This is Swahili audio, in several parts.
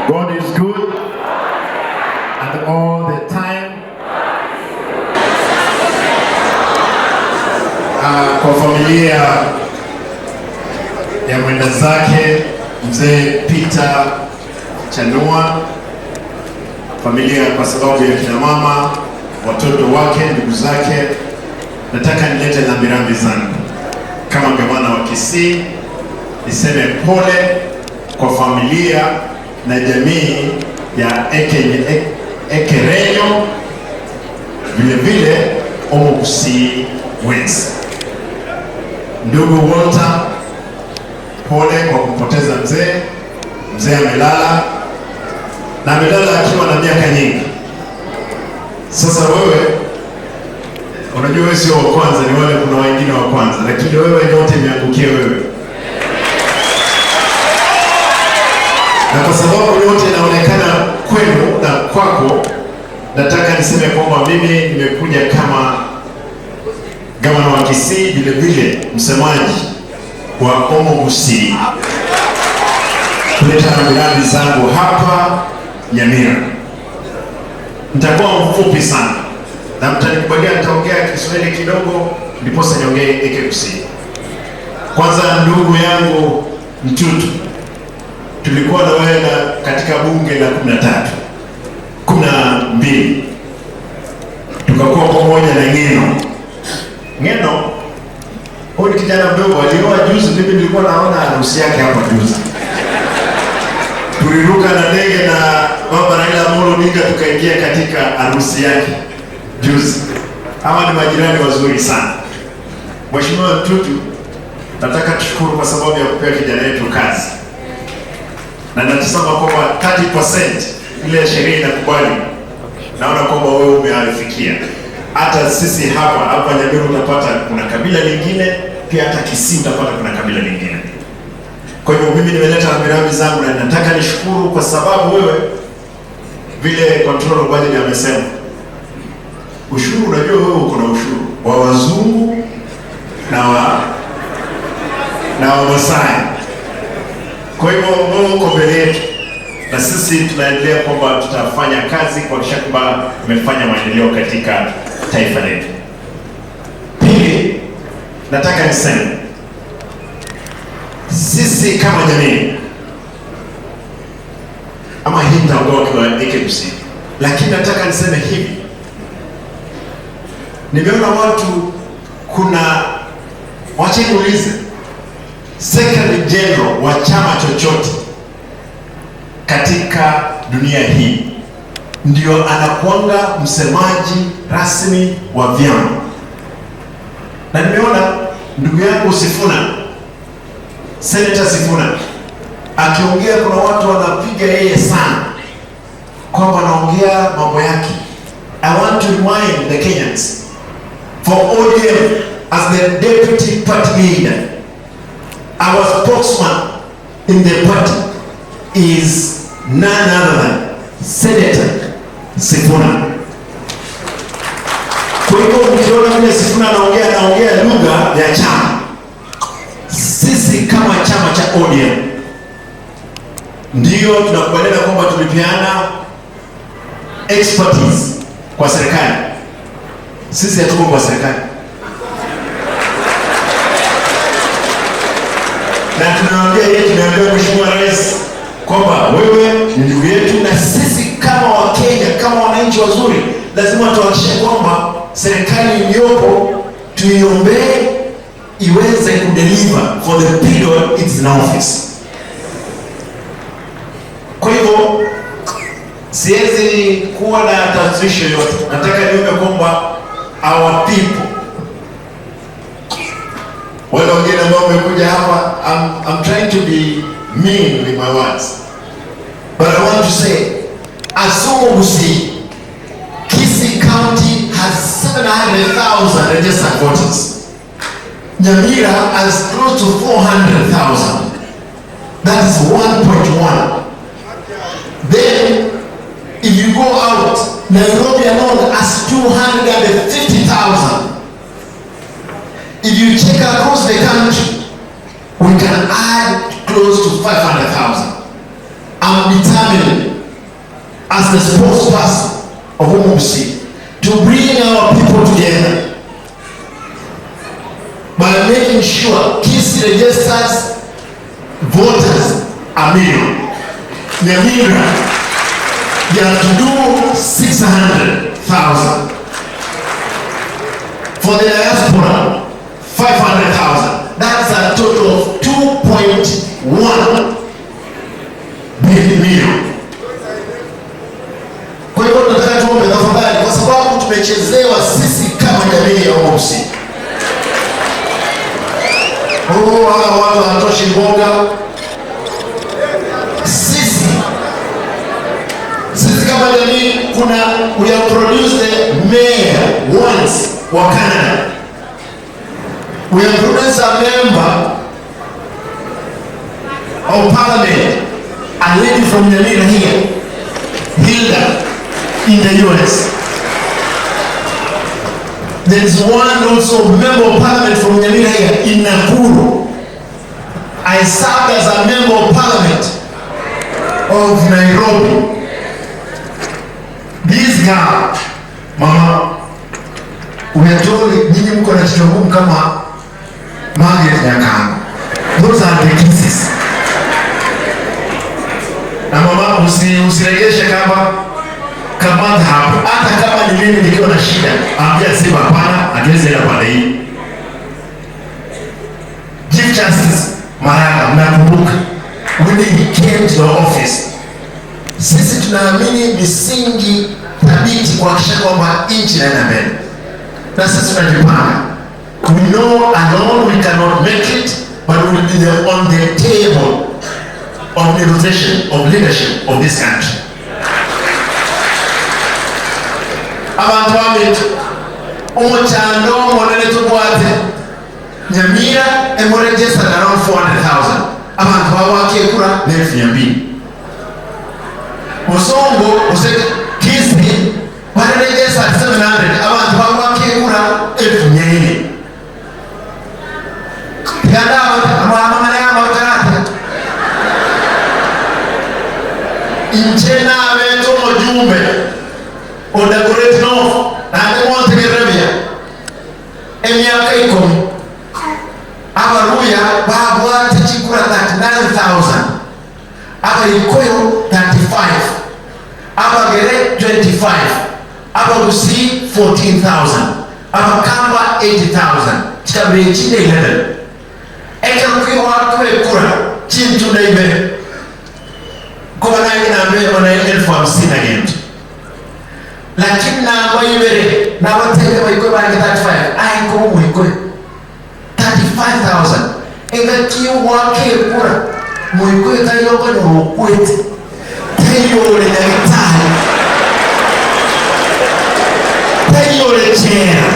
God is good and all the time. Kwa familia ya mwenda zake Mzee Peter Chanua, familia kwa sababu ya kina mama, watoto wake, ndugu zake, nataka nilete rambirambi zangu kama gavana wa Kisii, niseme pole kwa familia na jamii ya Ekerenyo, vile vile Omogusii West. Ndugu Walter, pole kwa kumpoteza mzee. Mzee amelala na amelala akiwa na miaka nyingi. Sasa wewe unajua wewe sio wa kwanza, ni wale kuna wengine wa kwanza, lakini wewe yote imeangukia wewe, na kwa sababu yote inaonekana kwenu na kwako, nataka niseme kwamba mimi nimekuja kama gavana wa Kisii, vile vile msemaji wa Omogusii kuleta rambirambi zangu hapa Nyamira. Nitakuwa mfupi sana na mtanikubalia, nitaongea Kiswahili kidogo ndiposa niongee Ekegusii. Kwanza, ndugu yangu Mtutu, tulikuwa na wewe katika bunge la 13 12, tukakuwa pamoja na Ngeno. Ngeno huyu ni kijana mdogo, alioa juzi. Mimi nilikuwa naona harusi yake hapa juzi. Tuliruka na ndege na baba Raila Amolo Odinga tukaingia katika harusi yake juzi. Hawa ni majirani wazuri sana. Mheshimiwa Mtutu, nataka tushukuru kwa sababu ya kupea kijana yetu kazi, na natusema kwamba 30% ile sheria inakubali, naona kwamba wewe umeafikia. Hata sisi hapa hapa Nyamira utapata kuna kabila lingine, pia hata Kisii utapata kuna kabila lingine. Kwa hivyo mimi nimeleta rambirambi zangu na nataka nishukuru kwa sababu wewe, vile control of budget amesema, ushuru, unajua wewe uko na ushuru wa wazungu na wa Masai. Kwa hivyo wewe uko mbele yetu na sisi tunaendelea kwamba tutafanya kazi kuhakikisha kwamba tumefanya maendeleo katika taifa letu. Pili, nataka niseme sisi kama jamii, ama hii nitaondoa kwa Ekegusii, lakini nataka niseme hivi, nimeona watu kuna, wacha niulize, Secretary General wa chama chochote katika dunia hii ndio anakuanga msemaji rasmi wa vyama, na nimeona ndugu yangu Sifuna, Senator Sifuna akiongea, kuna watu wanapiga yeye sana kwamba anaongea mambo yake. I want to remind the Kenyans, for ODM as the deputy party leader, our spokesman in the party is none other than Senator Sifuna. Kwa hivyo mkiona vile Sifuna anaongea, anaongea lugha ya chama. Sisi kama chama cha ODM ndio tunakubaliana kwamba tulipeana expertise kwa serikali. Sisi hatuko kwa serikali, na tunaambia yeye, tunaambia Mheshimiwa Rais kwamba wewe ni ndugu yetu, na sisi kama Wakenya, kama wananchi wazuri, lazima tuhakikishe kwamba serikali iliyopo tuiombee iweze kudeliver for the period it's in office. Kwa hivyo siwezi kuwa na tashwishi yoyote. Nataka niombe kwamba our people, wale wengine ambao wamekuja hapa, I'm trying to be mean with my words, but I want to say as Omogusii, Kisii County has 700,000 registered voters. Nyamira has close to 400,000. That is 1.1. Then, if you go out, Nairobi alone has 250,000. If you check across the country, we can add close to 500,000. I'm determined as the spokesperson of Omogusii to bring our people together by making sure Kisii registers voters 1 million. Nyamira, they are to do 600,000. For the diaspora, 500,000. That's a total of 2.1 million. Kwa hivyo tunataka tuombe tafadhali, kwa sababu tumechezewa sisi kama jamii ya Omogusii. Oh, hawa watu hawatoshi mboga. Sisi kama jamii kuna, we have produced the mayor once wa Canada. We have produced a member of parliament, a lady from Nyamira here, Hilda, in the US. There is one also member of parliament from Nyamira here in Nakuru. I served as a member of parliament of Nairobi. This girl, mama, we are told nyinyi mko na kichwa ngumu kama Margaret Nyakanga. Those are the cases. Na mama usiregeshe kama kamata hapo. Hata kama ni mimi nikiwa na shida, ambia sema hapana, hatuwezi enda pande hii. Chief Justice Maraga, mnakumbuka when he came to the office, sisi tunaamini misingi thabiti kuhakikisha kwamba nchi inaenda mbele, na sisi tunajipanga. We know alone we cannot make it, but we will be there on the table of negotiation of leadership of this country. Abantu bamitu omuchando omonene tubwate Nyamira emuregistered around 400,000, abantu babwakekura 200,000. Musongo use Kisii baregistered 700, abantu babwakekura 400,000. Tiganda amamana. Inche nabeto omujumbe Odagoret North nande montegerebia emyaka 10 abaruya babwate chikura 39,000, abaikoyo 35, abagere 25, abagusii 14,000, abakamba 80,000, chikabire chinde 11 ekalukwiwakubekura chintu naibe kuba nange nambe ona 50,000 na kintu, lakini namba ibere nabateke baikwe bange 35 aiko mwikwe 35,000 engaki wakekura mwikwe tayoko nokwete tayole nyagitari tayole chera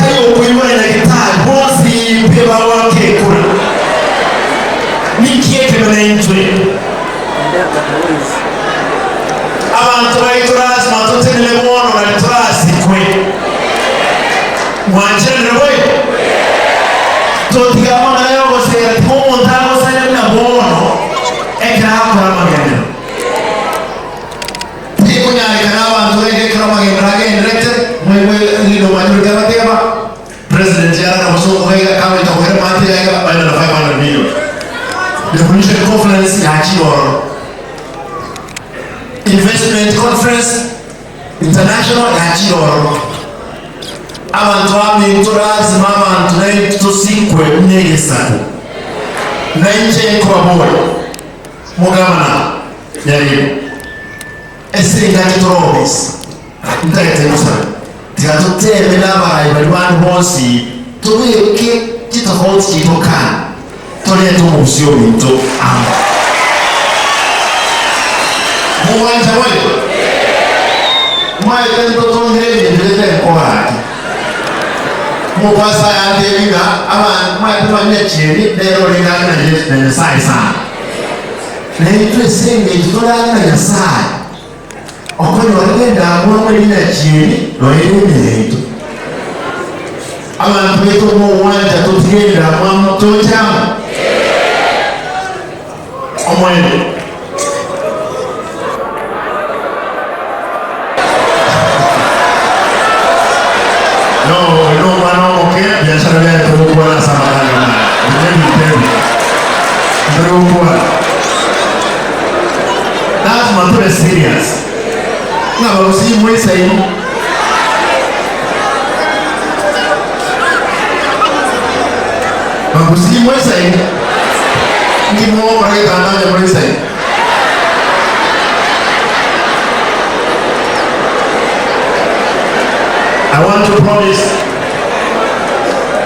tayokuibona nyagitari bosi mpe bawakekura nikiekemene abantu baitu lazima tutenele bono na turasikwe mwanjirire bwe totigamana yogosera timumuntu agosere na bono ekirakora magendero tikunyarikana abantu egekora magendero agenderete mwebwe lino manyurikabateba president yarana musungu gaiga kama itakwera mati yaiga baina na 500 million devolution conference ya Chioro, investment conference international ya Chioro. Abantu amintu lazima abantu naye tusikwe mnyegesako nainje nkobabole mugabana yariyo esinga kitorobis ntaete musa tikatuteme n'abayi bali bantu bonsi tubike kitofauti kitokana toleta omubusio bintu amo muwanja we mwaete ntotongere ebintu leta enkobaraki mupasa yandebiga abantu mwaete banyakiri lero lingana na Nyasaye sana naitwe senge tutolanga na Nyasaye okonyorere ndamwe linakiri noyeremyetu abantu betu muwanja tutigenda mwamu tojamu. Omweli. No, no mwana oke biashara yake tulikuwa na samahani na. Ndio ndio. Ndio. Lazima tuwe serious. Na babusi mwesa hiyo. Babusi mwesa hiyo. Ni mwo kwa kitanda mwesa hiyo. I want to promise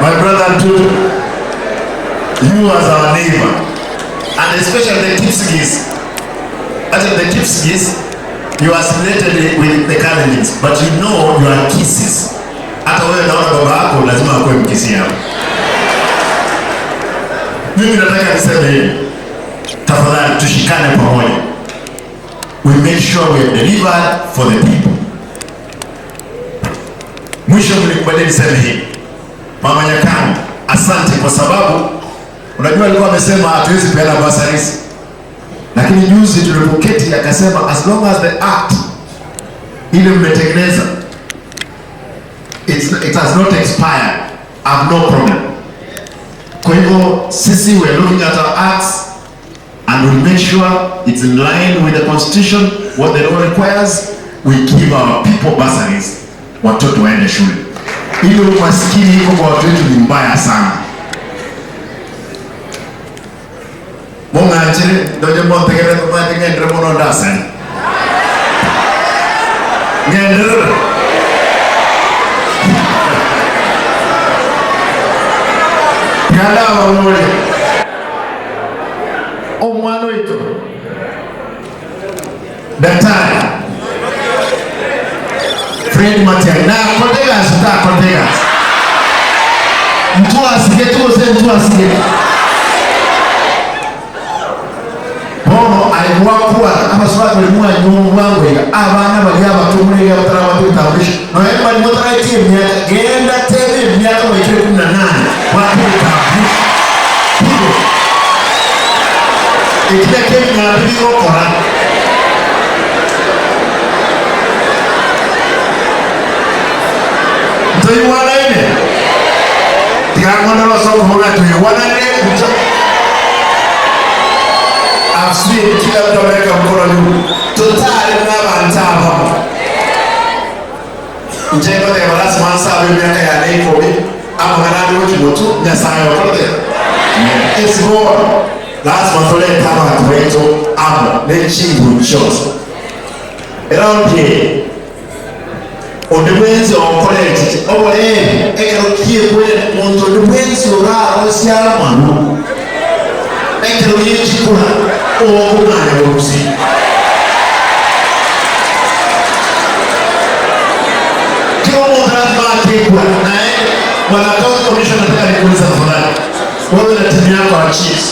my brother Ntutu, you as our neighbor, and especially the Kipsigis. Actually, the Kipsigis, you are assimilated with the Kalenjins, but you know you are Kisis. Hata wewe naona baba yako lazima akuwe Mkisi hapo. Mimi nataka niseme hivi, tafadhali tushikane pamoja. We make sure we have delivered for the people. Mwisho mlikubalia niseme hivi. Mama Nyakang, asante kwa sababu unajua alikuwa amesema hatuwezi peana bursaries. Lakini juzi tulipoketi akasema as long as the act ile mmetengeneza it has not expired, I have no problem. Kwa hivyo sisi we are looking at our acts and we'll make sure it's in line with the constitution, what the law requires. We give our people bursaries, watoto waende shule. Ile umaskini iko kwa watu wetu ni mbaya sana. Mung'anchire ndoje montegere tumati ng'endere mono ndasani. Ng'endere. Ganda wamule. Omwana wetu. Daktari Fred Matiang'i na kotegas ta kotegas. Mtu asige tu ose mtu asige. Bono alikuwa kuwa ama swali kwa nyumba wangu abana bali abatumule ya batara watu tambulisho. Na yeye bali motara tie miaka genda tebe miaka 18 watu tambulisho. Pigo. Ikija Kenya pigo kora. Tuiwanaine. Tikangono soko mwana tuiwanaine. I've seen kila mtu ameweka mkono juu. Totally na bantaba. Njengo de balasi mansa abe miaka ya nei kobi. Ama ngarani wuki mutu nyasayo kote. It's more. Lazima tole tama tuweto amo ne chingu shows. Around here. Ondibwenzi okoleti obole ekero kiekwe muntu ondibwenzi oraro siala manu ekero yechikura okung'anya bobusi kila omuntu lazima akekura naye bwana county commissioner, nataka nikuulize tafadhali, wewe na timu yako ya chiefs,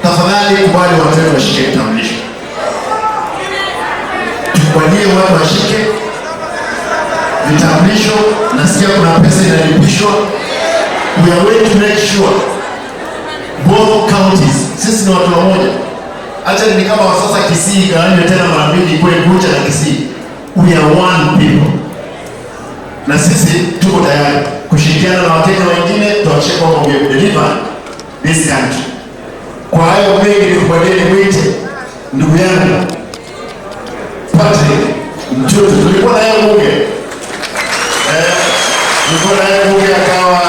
tafadhali kubali watu wetu washike kitambulisho, tukubalie watu washike vitambulisho. Nasikia kuna pesa inalipishwa. We are going to make sure both counties, sisi ni watu wamoja. Acha ni kama sasa Kisii igawanywe tena mara mbili kwa Gucha na Kisii. We are one people. Na sisi tuko tayari kushirikiana na Wakenya wengine tuhakikishe kwamba we deliver this country. Kwa hayo mengi nikubalie mwite ndugu yangu Patrick Ntutu. Tulikuwa na yeye bunge. Tulikuwa na yeye bunge akawa